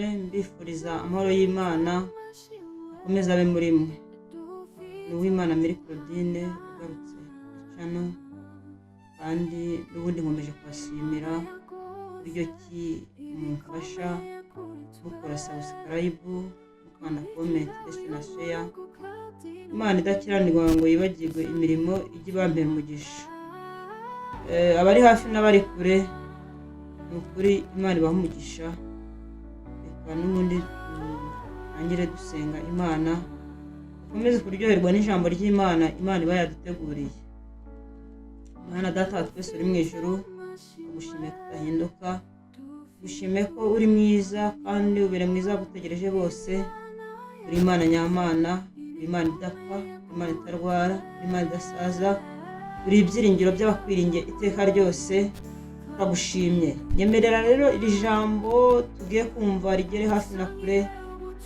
Mbifuriza amahoro y'Imana akomeze abe muri mwe. Ni Uwimana Mary Claudine ugarutse kuri channel, kandi n'ubundi nkomeje kubashimira uburyo ki mumfasha mukora subscribe, mukanda comment ndetse na share. Imana idakiranirwa ngo yibagirwe imirimo ijye ibampera umugisha. Abari hafi n'abari kure, ni ukuri Imana ibaha umugisha. Reka n'ubundi dutangire dusenga Imana, dukomeze kuryoherwa n'ijambo ry'Imana Imana iba yaduteguriye. Imana Data wa twese uri mu ijuru, tugushimiye kudahinduka, tugushimiye ko uri mwiza kandi ubere mwiza abagutegereje bose. Uri Imana nyamana, uri Imana idapfa, uri Imana itarwara, uri Imana idasaza, uri ibyiringiro by'abakwiringiye iteka ryose. Turagushimye. Nyemerera rero iri jambo tugiye kumva rigere hafi na kure,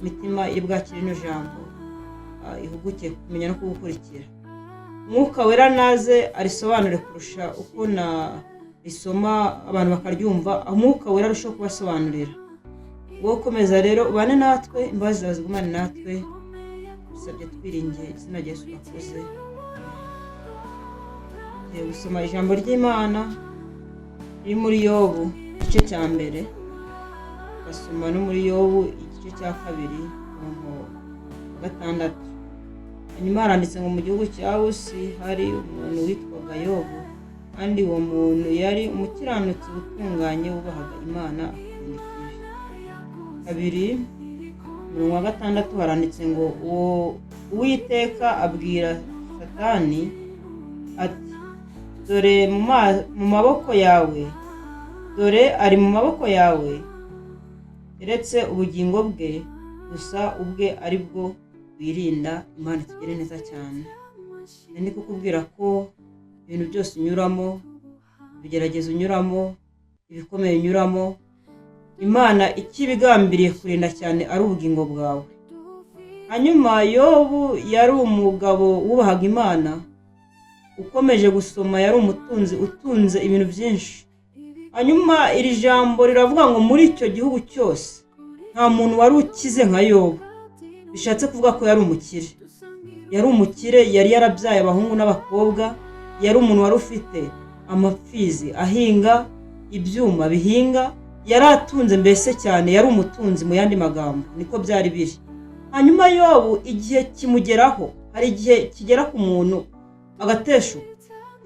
imitima iri bwakire rino jambo ihuguke kumenya no kugukurikira. Umwuka Wera naze arisobanure kurusha uko narisoma abantu bakaryumva. Umwuka Wera arushaho kubasobanurira. Wowe ukomeza rero ubane natwe, imbabazi zawe zigumane natwe. Dusabye twiringiye izina rya Yesu, urakoze. Tugiye gusoma ijambo ry'Imana riri muri Yobu igice cya mbere, tugasoma no muri Yobu igice cya kabiri, umurongo wa gatandatu. Hanyuma haranditse ngo: "Mu gihugu cya Usi hari umuntu witwaga Yobu, kandi uwo muntu yari umukiranutsi utunganye, wubahaga Imana, akirinda ikibi." Kabiri, umurongo wa gatandatu, haranditse ngo: "Uwo Uwiteka abwira Satani ati: 'Dore mu maboko yawe, dore ari mu maboko yawe, keretse ubugingo bwe gusa ubwe ari bwo wirinda.'" Imana itugire neza cyane. Ndi kukubwira ko ibintu byose unyuramo, ibigeragezo unyuramo, ibikomeye unyuramo, Imana icyo ibigambiriye kurinda cyane ari ubugingo bwawe. Hanyuma Yobu yari umugabo wubahaga Imana. Ukomeje gusoma, yari umutunzi, utunze ibintu byinshi. Hanyuma iri jambo riravuga ngo muri icyo gihugu cyose nta muntu wari ukize nka Yobu. Bishatse kuvuga ko yari umukire, yari umukire, yari yarabyaye abahungu n'abakobwa, yari umuntu wari ufite amapfizi ahinga, ibyuma bihinga, yari atunze mbese cyane, yari umutunzi mu yandi magambo, niko byari biri. Hanyuma Yobu igihe kimugeraho, hari igihe kigera ku muntu agateshuka.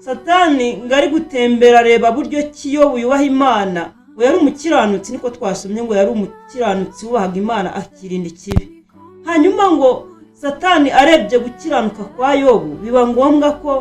Satani ngo ari gutembera areba buryo ki Yobu yubaha Imana, ngo yari umukiranutsi, niko twasomye, ngo yari umukiranutsi wubahaga Imana akirinda ikibi. Hanyuma ngo Satani arebye gukiranuka kwa Yobu, biba ngombwa ko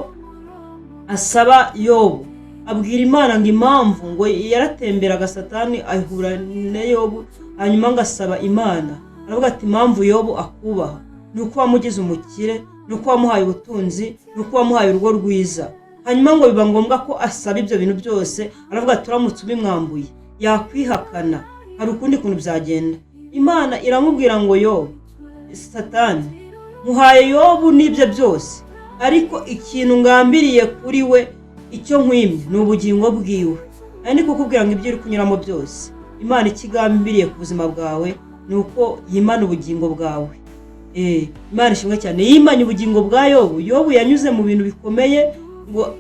asaba Yobu, abwira Imana ngo impamvu ngo yaratemberaga, Satani ahura na Yobu, hanyuma ngo asaba Imana, aravuga ati: "Impamvu Yobu akubaha ni uko wamugize umukire, ni uko wamuhaye ubutunzi, ni uko wamuhaye urugo rwiza." Hanyuma ngo biba ngombwa ko asaba ibyo bintu byose, aravuga ati: "Uramutse ubimwambuye yakwihakana, hari ukundi kuntu byagenda." Imana iramubwira ngo: "Yobu, Satani, muhaye Yobu n'ibyo byose, ariko ikintu ngambiriye kuri we, icyo nkwimye, ni ubugingo bwiwe." Ari kukubwira ngo ibyo uri kunyuramo byose, Imana ikigambiriye ku buzima bwawe ni uko yimana ubugingo bwawe. Imana ishimwe cyane, yimanye ubugingo bwa Yobu. Yobu yanyuze mu bintu bikomeye, ngo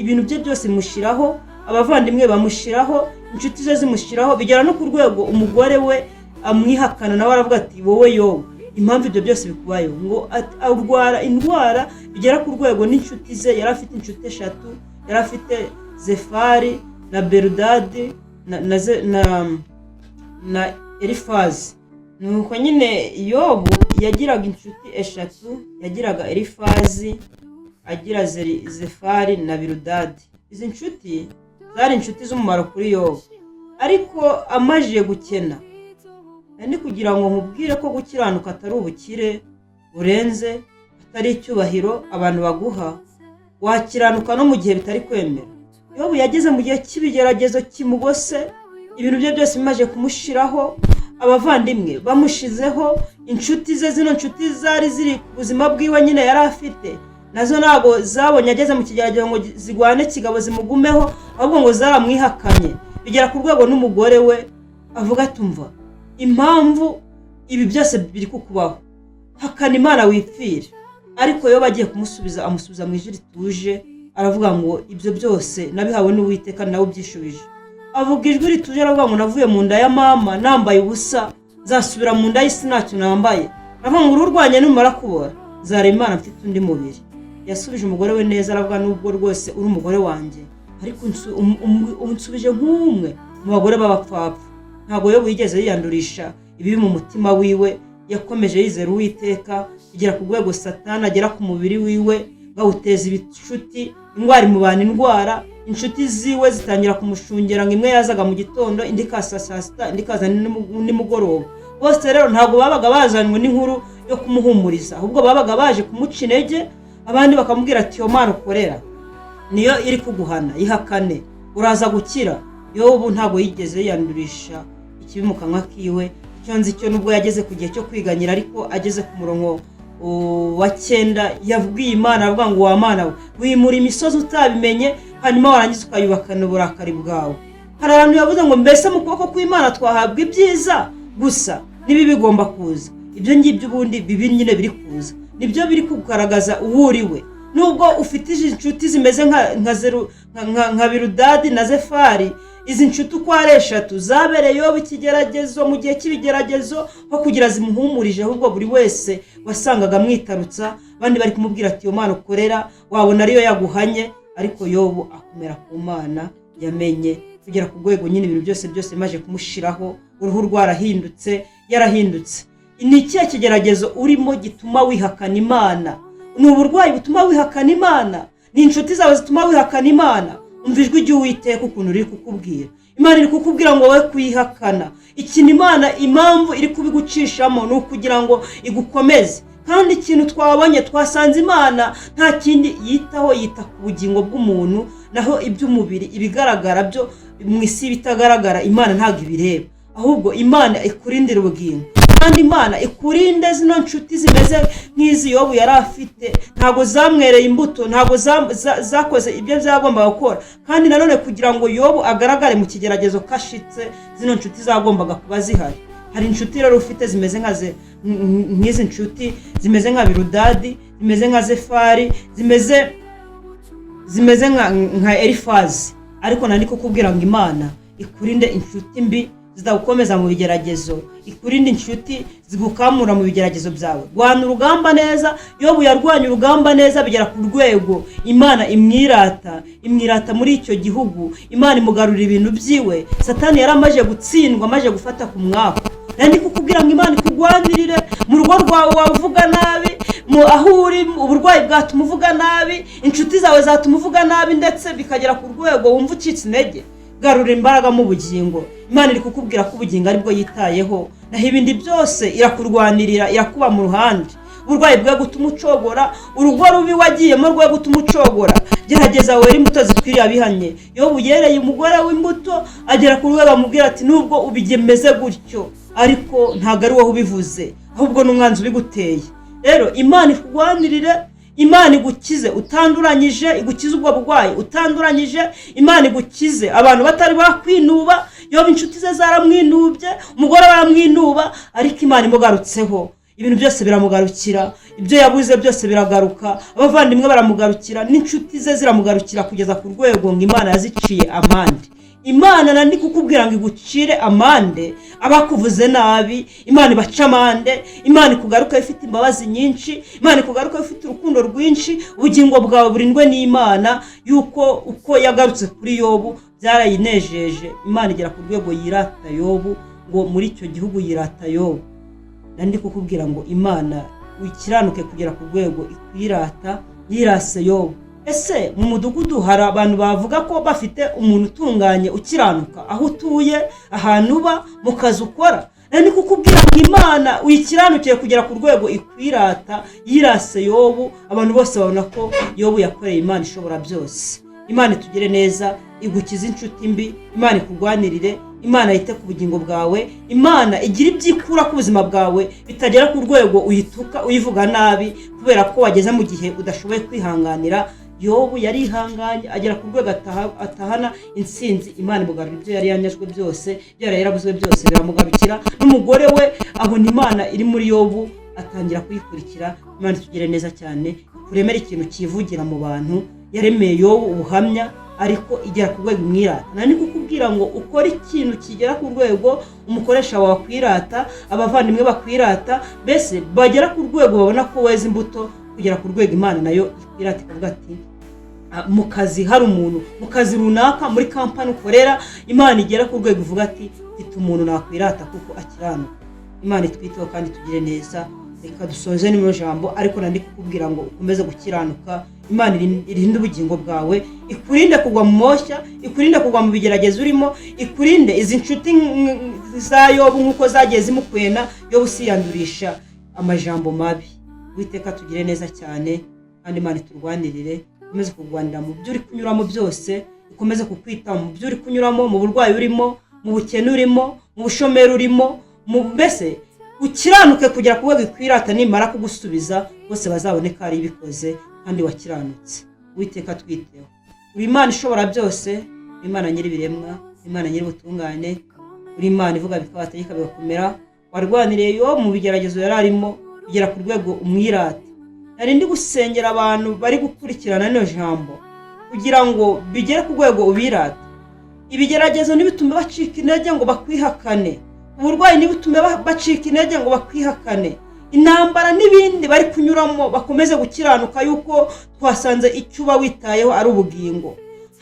ibintu bye byose bimushiraho, abavandimwe bamushiraho, inshuti ze zimushyiraho, bigera no ku rwego umugore we amwihakana, nawe aravuga ati: "Wowe Yobu, impamvu ibyo byose bikubayeho?" Ngo arwara indwara bigera ku rwego n'inshuti ze, yari afite inshuti eshatu, yari afite Zefari na Berudadi na Elifazi. Nuko nyine Yobu yagiraga inshuti eshatu, yagiraga Elifazi, agira Zefari na Birudadi. Izi nshuti zari inshuti z'umumaro kuri Yobu. Ariko amajije gukena, ni kugira ngo nkubwire ko gukiranuka atari ubukire burenze, atari icyubahiro abantu baguha. Wakiranuka no mu gihe bitari kwemera. Yobu yageze mu gihe cy'ibigeragezo kimugose, ibintu bye byose bimaze kumushiraho, abavandimwe bamushizeho, inshuti ze, zino nshuti zari ziri ku buzima bwiwe nyine yari afite, nazo ntabwo zabonye ageze mu kigeragezo ngo zigwane kigabo zimugumeho, ahubwo ngo zaramwihakanye, bigera ku rwego n'umugore we avuga ati: "Umva, Impamvu ibi byose biri kukubaho, hakana Imana wipfire. Ariko Yobu agiye kumusubiza, amusubiza mu ijwi rituje, aravuga ngo: "Ibyo byose nabihawe n'Uwiteka, nawe ubyishubije." Avuga ijwi rituje, aravuga ngo: "Navuye mu nda ya mama nambaye ubusa, nzasubira mu nda y'isi ntacyo nambaye." Aravuga ngo: "Uruhu rwanjye numara kubora, nzareba Imana mfite undi mubiri." Yasubije umugore we neza, aravuga: "Nubwo rwose uri umugore wanjye, ariko unsubije nk'umwe mu bagore b'abapfapfa." Ntabwo Yobu yigeze yiyandurisha ibibi mu mutima wiwe. Yakomeje yizera Uwiteka, igera ku rwego Satani agera ku mubiri wiwe, bawuteza ibicuti, indwara imubana indwara. Inshuti ziwe zitangira kumushungera, ngo imwe yazaga mu gitondo, indi ikaza saa sita, indi ikaza nimugoroba. Bose rero ntabwo babaga bazanywe n'inkuru yo kumuhumuriza, ahubwo babaga baje kumuca intege. Abandi bakamubwira ati: "Iyo Mana ukorera niyo iri kuguhana, ihakane uraza gukira." Yobu ntabwo yigeze yiyandurisha ikibi mu kanwa kiwe. Icyo nzi cyo, nubwo yageze ku gihe cyo kwiganyira, ariko ageze ku murongo wa 9 yabwiye Imana, aravuga ngo: "Wa Mana we, wimura imisozi utabimenye, hanyuma warangiza ukayubakana uburakari bwawe." Hari ahantu yavuze ngo: "Mbese mu kuboko kw'Imana twahabwa ibyiza gusa? N'ibi bigomba kuza." Ibyo ngibyo ubundi bibi nyine biri kuza, nibyo biri kugaragaza uwo uri we. Nubwo ufite izi nshuti zimeze nka Birudadi na Zefari, izi nshuti uko ari eshatu zabereye Yobu ikigeragezo mu gihe cy'ibigeragezo. Aho kugira zimuhumurije, ahubwo buri wese wasangaga amwitarutsa. Abandi bari kumubwira ati: "Iyo Mana ukorera wabona ariyo yaguhanye." Ariko Yobu akomera ku Mana yamenye, kugera ku rwego nyine ibintu byose byose bimaze kumushiraho, uruhu rwarahindutse, yarahindutse. Ni ikihe kigeragezo urimo gituma wihakana Imana? Ni uburwayi butuma wihakana Imana? Ni inshuti zawe zituma wihakana Imana? Umva ijwi ry'Uwiteka ukuntu riri kukubwira. Imana iri kukubwira ngo wowe kuyihakana. Ikintu Imana, impamvu iri kubigucishamo, ni ukugira ngo igukomeze. Kandi ikintu twabonye, twasanze Imana nta kindi yitaho, yita ku bugingo bw'umuntu, naho iby'umubiri, ibigaragara byo mu isi bitagaragara, Imana ntabwo ibireba. Ahubwo Imana ikurindira ubugingo, kandi Imana ikurinde zino nshuti zimeze nk'izi Yobu yari afite. Ntabwo zamwereye imbuto, ntabwo zakoze ibyo byagombaga gukora. Kandi nanone kugira ngo Yobu agaragare mu kigeragezo kashitse, zino nshuti zagombaga kuba zihari. Hari inshuti rero ufite zimeze nk'izi nshuti zimeze nka Birudadi, zimeze nka Zefari, zimeze nka Elifazi. Ariko nandi kukubwira ngo Imana ikurinde inshuti mbi zitagukomeza mu bigeragezo, ikurinde inshuti zigukamura mu bigeragezo byawe. Rwana urugamba neza. Yobu yarwanye urugamba neza, bigera ku rwego Imana imwirata, imwirata muri icyo gihugu. Imana imugarurira ibintu byiwe. Satani yari amaze gutsindwa, amaze gufata ku mwaku. Nandi kukubwira ngo Imana ikugwanirire. Mu rugo rwawe wavuga nabi, mu aho uri uburwayi bwatuma uvuga nabi, inshuti zawe zatuma uvuga nabi, ndetse bikagera ku rwego wumva ucitse intege. Garura imbaraga mu bugingo. Imana iri kukubwira ko ubugingo aribwo yitayeho, naho ibindi byose irakurwanirira, irakuba mu ruhande. Uburwayi bwe gutuma ucogora, urugo rubi wagiyemo rwe gutuma ucogora. Gerageza were imbuto zikwiriye abihanye. Iyo yereye umugore w'imbuto, agera ku rwego amubwira ati: "Nubwo ubimeze gutyo, ariko ntabwo ari wowe ubivuze, ahubwo n'umwanzi ubiguteye." Rero Imana ikurwanirire, Imana igukize utanduranyije, igukize ubwo burwayi utanduranyije, Imana igukize abantu batari bakwinuba. Yoba inshuti ze zaramwinubye, umugore we aramwinuba, ariko Imana imugarutseho, ibintu byose biramugarukira, ibyo yabuze byose biragaruka, abavandimwe baramugarukira, n'inshuti ze ziramugarukira, kugeza ku rwego ngo Imana yaziciye amande. Imana nandi kukubwira ngo igucire amande. Abakuvuze nabi, Imana ibaca amande. Imana ikugaruka ifite imbabazi nyinshi, Imana ikugaruka ifite urukundo rwinshi. Ubugingo bwawe burindwe n'Imana, yuko uko yagarutse kuri Yobu byarayinejeje. Imana igera ku rwego yirata Yobu, ngo muri icyo gihugu yirata Yobu. Nandi kukubwira ngo Imana ukiranuke kugera ku rwego ikwirata, yirase Yobu. Ese mu mudugudu hari abantu bavuga ko bafite umuntu utunganye ukiranuka? Aho utuye, ahantu uba, mu kazi ukora, nandi kukubwira ngo Imana uyikiranukiye kugera ku rwego ikwirata. Yirase Yobu, abantu bose babona ko Yobu yakoreye Imana ishobora byose. Imana itugire neza, igukize inshuti mbi, Imana ikurwanirire, Imana yite ku bugingo bwawe, Imana igira ibyo ikura ku buzima bwawe bitagera ku rwego uyituka, uyivuga nabi, kubera ko wageze mu gihe udashoboye kwihanganira. Yobu yarihanganye agera ku rwego atahana intsinzi. Imana imugarura ibyo yari yanyazwe byose, ibyo yari yarabuzwe byose biramugarukira. N'umugore we abona Imana iri muri Yobu, atangira kuyikurikira. Imana itugire neza cyane, kuremera ikintu cyivugira mu bantu. Yaremeye Yobu ubuhamya, ariko igera ku rwego imwirata. Nani kukubwira ngo ukore ikintu kigera ku rwego umukoresha wawe akwirata, abavandimwe bakwirata, mbese bagera ku rwego babona ko weza imbuto, kugera ku rwego Imana nayo ikwirata, ikavuga ati: "Ah, mu kazi hari umuntu, mu kazi runaka, muri kampani ukorera, Imana igera ku rwego ivuga ati: mfite umuntu nakwirata kuko akiranuka." Imana itwiteho kandi tugire neza. Reka dusoze n'ino jambo, ariko nandi kukubwira ngo ukomeze gukiranuka. Imana irinde ubugingo bwawe, ikurinde kugwa mu moshya, ikurinde kugwa mu bigeragezo urimo, ikurinde izi nshuti za Yobu nk'uko zagiye zimukwena. Yobu siyandurisha amajambo mabi. Uwiteka tugire neza cyane, kandi Imana iturwanirire, ikomeze kurwanira mu byo uri kunyuramo byose, ikomeze kukwitaho mu byo uri kunyuramo, mu burwayi urimo, mu bukene urimo, mu bushomeri urimo, mu mbese ukiranuke kugera ku rwego ikwirata. Nimara kugusubiza, bose bazabone ko ari ibikoze kandi wakiranutse. Uwiteka twiteho. Uri Imana ishobora byose, uri Imana nyir'ibiremwa, uri Imana nyir'ubutungane, uri Imana ivuga bikabategeka bigakomera. Warwaniriye yo mu bigeragezo yari arimo kugera ku rwego umwirata. Nari ndi gusengera abantu bari gukurikirana rino jambo kugira ngo bigere ku rwego ubirata. Ibigeragezo ntibitume bacika intege ngo bakwihakane, uburwayi ntibitume bacika intege ngo bakwihakane, intambara n'ibindi bari kunyuramo, bakomeze gukiranuka, yuko twasanze icyo uba witayeho ari ubugingo.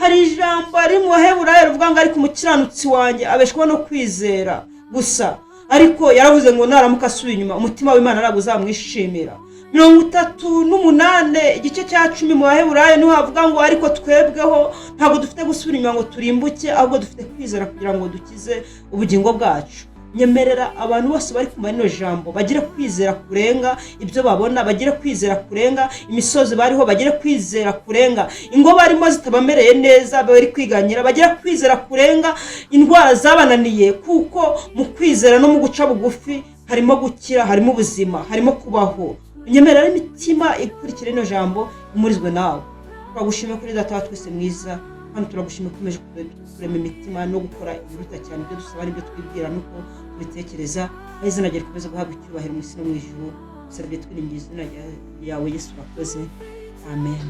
Hari ijambo riri mu Baheburayo rivuga ngo: "Ariko umukiranutsi wanjye abeshwaho no kwizera gusa." Ariko yaravuze ngo naramuka asubiye inyuma, umutima w'Imana ntabwo uzamwishimira. 38 igice cya 10 mu Baheburayo niho havuga ngo: "Ariko twebweho ntabwo dufite gusubira inyuma ngo turimbuke, ahubwo dufite kwizera kugira ngo dukize ubugingo bwacu." Nyemerera abantu bose bari kumva rino jambo bagire kwizera kurenga ibyo babona, bagire kwizera kurenga imisozi bariho, bagire kwizera kurenga ingo barimo zitabamereye neza bari kwiganyira, bagire kwizera kurenga indwara zabananiye, kuko mu kwizera no mu guca bugufi harimo gukira, harimo ubuzima, harimo kubaho. Nyemerera imitima ikurikira rino jambo imurizwe nawe. Turagushimiye kuri Data wa twese mwiza, kandi turagushimiye ko ukomeje kurema imitima no gukora ibiruta cyane ibyo dusaba n'ibyo twibwira nuko tubitekereza. Aho izina ryawe rikomeze guhabwa icyubahiro mu isi no mu ijuru. Dusabye twiringiye izina ryawe Yesu, urakoze, amen.